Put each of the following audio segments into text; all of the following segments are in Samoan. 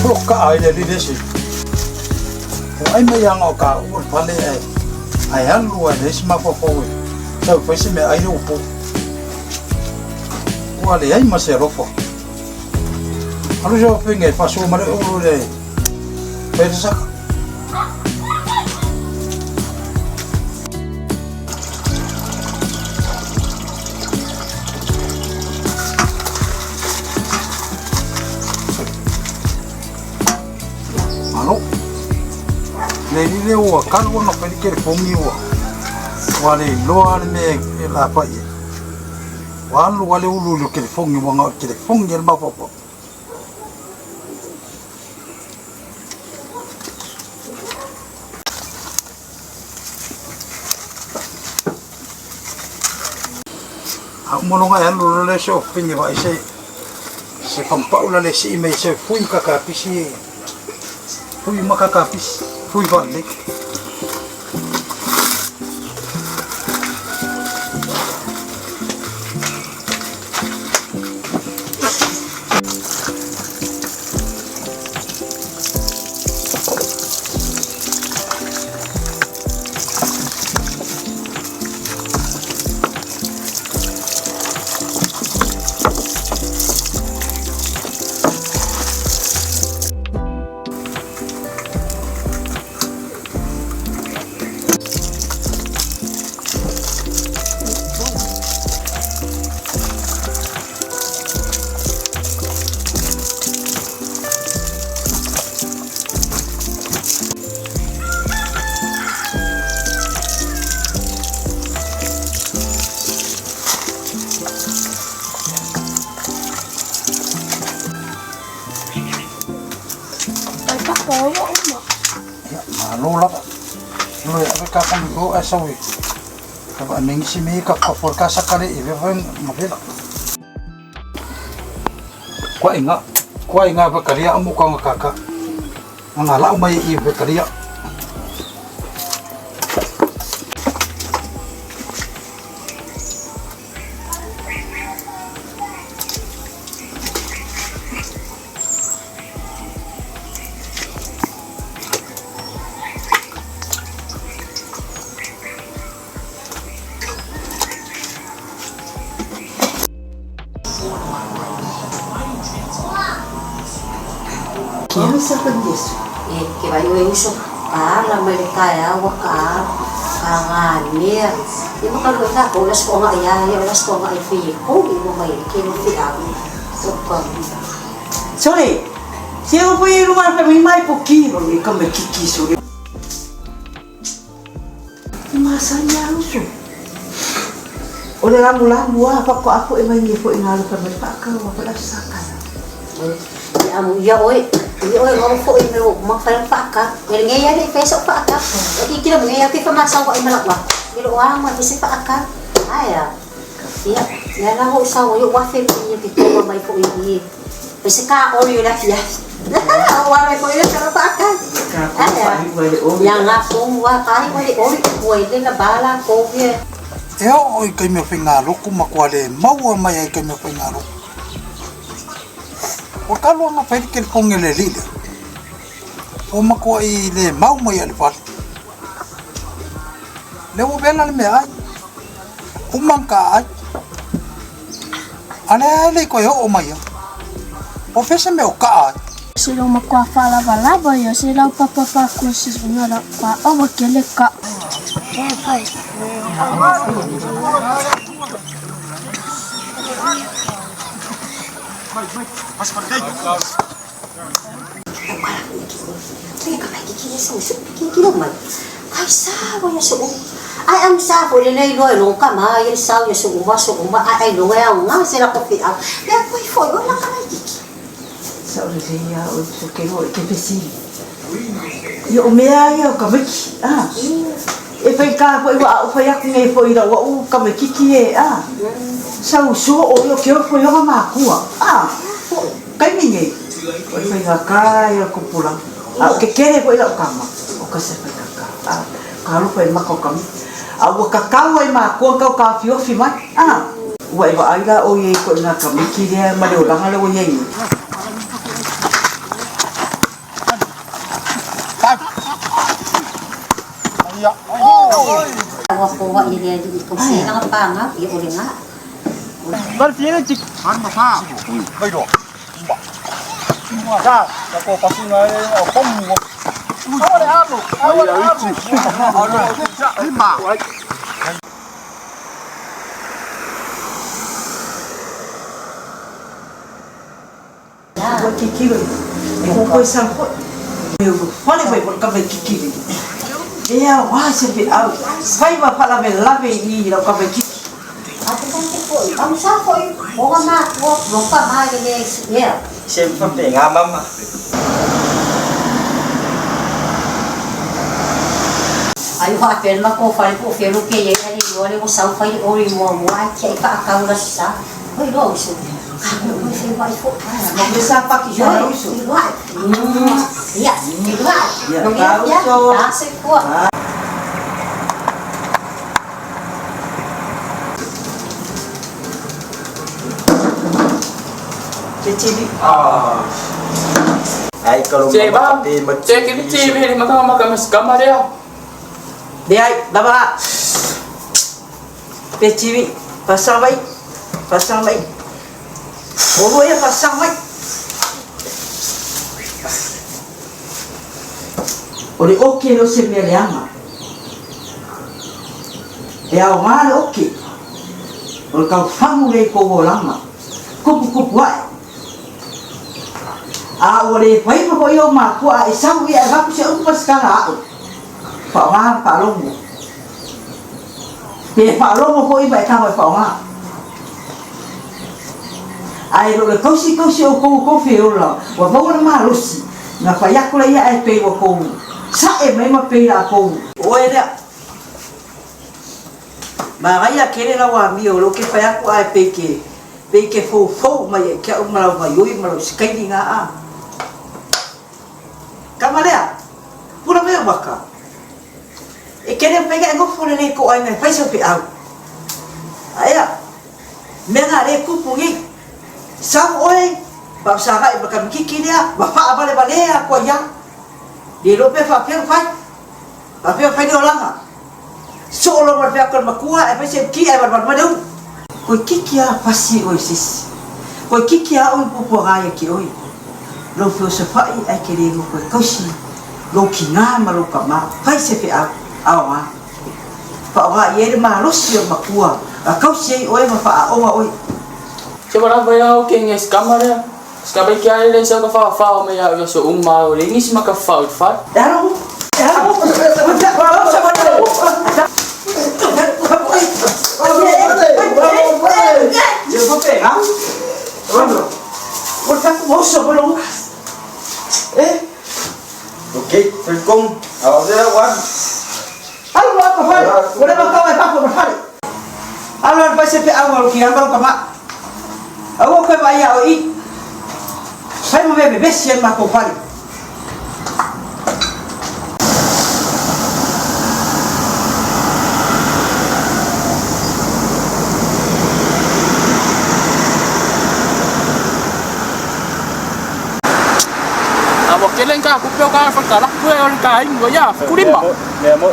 O kaʻa i le alii le isi. Ua ʻai mai ia o ka ua le pale ae ae alu ai le isi mafaufau e tau fai se meaai le ua po. Ua leai ma se alofa. Alu se ofinga e faasoa ma le ulu le fai le saka. Malo. Le lile ua kalu ona fai le kelefogi ua ua le iloa le mea e lapai ai. Ua alu lava le ulu i le kelefogi ua na o le kelefogi le mafaufau. A uma loga e alu loa lea se ofini e vaai se se fagupau la le sii mai se fui ma kakapisi fui ma kakapisi fui faalelei. Ia, malo lava. Lo e ave ka kami ko ai sau e. Ka va mengi si me ka ka for ka sakale e ve ma vela. Kua inga, kua inga whakaria amu ka kaka. Nga lau mai i whakaria. E ke vai oe uso ka ala mai le taeao ua ka ka ganea ia ma ka lua takou la soonga ia ia o la soonga i fai e kou i ua mai ke no feau o pa. Sole, se o foi e luga fa mai po ki i ka me kiki sole. E masani a uso. O le lamulamu a faatoa foʻi mai nei foʻi ngā alofa mai faakau a foʻi aso sakana. Ia amu ia oe, ia oe ngau foʻi me o ma fai faaka. Ele nge ia le fai so faaka. O ki kila nge ia ki fa masa wa imala wa. Ele o anga i se faaka. Aia. Ia, ia la ho sa o yo wa fe ki ki ko mai foʻi i. Se ka ori o la fia. O wa mai foʻi le ka faaka. Aia. Ia ngā kō wa kai wa le ori ua i le la bala kō ia. E oo i ka mea faigāloko ma kua le maua mai ai ka mea faigāloko. Ua kalo anga fai le kelefogi a le alii lea. Ua makuaʻi le mau mai a le fale. Lea ua wela le meaai. Uma ka ai. A lea e le i toe oo mai a. O fea se mea o kaʻa ai? Se lau makua faalavalava ia, se lau papa pakua se ngala pa awa kele ka. Ai am sa fo le nei loa lo ka ma ia sa ia su uma su uma ai ai lo ya nga se la ko fi au ya ko fo yo la ka mai kiki Sa o le lei a o so ke o ke fesili. Ia o mea ia o ka miki, a. E whai ka fo i wa o whai aku nei fo i ra wa u ka miki e, a. Sa u so o i o ke o fo i o makua, a. Kai mi nei. O i whai ngā kai o kopula. A o ke kere fo i la o kama. O ka se whai kaka. A ka alofa i maka o ka mi. A ua kakau ai makua kau ka awhiofi mai. A. Ua e vaai la o iei ko i ngā ka miki lea ma le olanga le o iei nei. Ua foai e le Alii i tausiga paga ia o lena. Ua kikilo e koko e sau foi. E ua fale mai foi kama i kikili. E a wā se pe au. Fai ma whalame lave i lau kama i kiki. A te kante foi, au sa foi, o ma tua, mo pa ma le le ia. Se faapega mama. Ai ua faapea le matou fale po o fea lo ke iai ale iloa le ua sau fai le ori muamua ae tiai faakau la sa. Oi loa uso. Ka oi fei wai fo. Mo me sa paki sa uso. Ia, ia, Ia, ia, uso. Ta se fua. Te tivi. Ai kalau Cik mama bang, tapi cik kini cik ni makan makan mas kamar dia. Le ai, lava. Te tivi. Pasang mai. Pasang mai. O ia pasang mai. O le oke o se mea leaga. E ao ngā le oke. O le kaufagu le i kou olaga. Kupukupu ae. A ua lē faiva foʻi o makua a e sau ia e avatu se upu ma se tala aʻu. Faaaogā le faalogo. Pe faalogo foʻi ma e tago e faaaogā. Ae lo le kausi kausi o kou kou feola ua maua le malosi na fai aku lea ia ae pei ua kou saʻe mai ma pei lakou. Oe lea. Manaia tele lau amio o lea ou te fai atu ae pei ke pei ke foufou mai ia te au ma lau vaioi ma lau sikaini na a. Kama lea, pula mai ou maka. E kele mai e nofo lelei kou aiga e fai sau feau. Aea, mea na le kupu nei. Sau oe, faafesagai ma kamikiki lea, ma faavalevalea atu ai lava. Le iloa pe faapea ona fai. Faapea ona fai le olaga. Soo loa ma le feaku o le matua ae fai se ki ae valuvalu mai le ulu. Koe kiki a pasi oe sisi. Koe kiki a oe puapuaga ia ki oe. Lou feosofai ae ke le nofo e kausi lou kina ma lou kama. Fai se feau, aoga. Faaaoga i ai le malosi o le makua a kausi ai oe ma faaaoga oe. Se wala vai au ke nge skama lea. Ska bai kia le sa ka fa fa me ya yo so uma o le ngisi maka fa o fa. E alo, e alo, Okey, Assalamualaikum. Awak saya wan. Alu loa ma fale, ua leva tau ai fafo ma fale. Alu loa fai se feau a lou kina ma lou kama. Aua koe vaai ia oe i. Fai ma mea vevesi ai le matou fale. A ua kele ka kupe o ka fa ka laku e o le ka ingo ia kulima. Mea mo.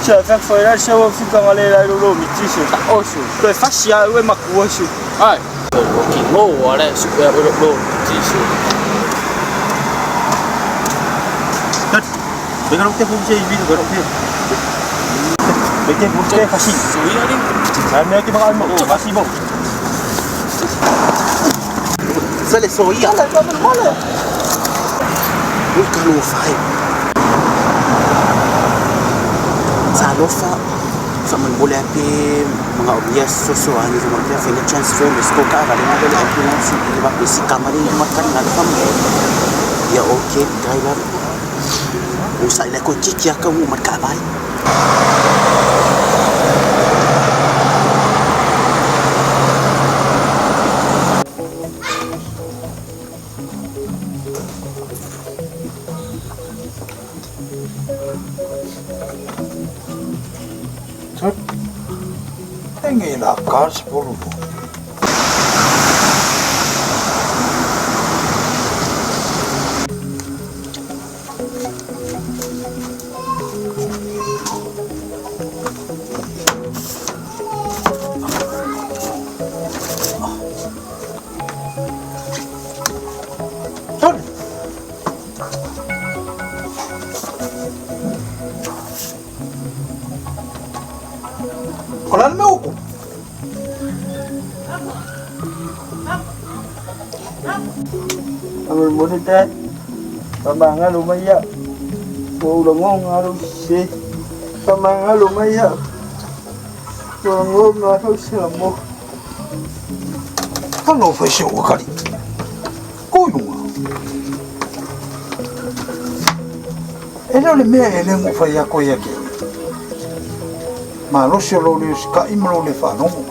Se fa foi la se o fika ngale la lo miti se. O su. Toe fasi a ue makua su. Ai. O ki ngo ale su e o lo ti su. Venga, no te puse y vino, pero Vete, puse fasi. Su ia ni. Ai mea ki maka mo, fasi mo. Sale soia. Ui ka lofa e. Sa lofa fa man bole ape mga obia soso ani fa man pia fenga transfer me sko ka vale na le ambulance i ba pesi kamari ni makan na fa mo. Ya okay driver. O sa ile ko kiki aka u mat ka vai. Nge la kars polu po. O le a le mea ua tupu? Faamolemole Dad, faamagalo mai au. Ua ou lagona lou sese. Faamagalo mai au. Ua lagona lou selamo. Talofa i si ou akalii. Ko i luga. E le o le mea e le na ou fai atu ai ia te oe. Malosi o lou le usita'i ma lou le faalogo.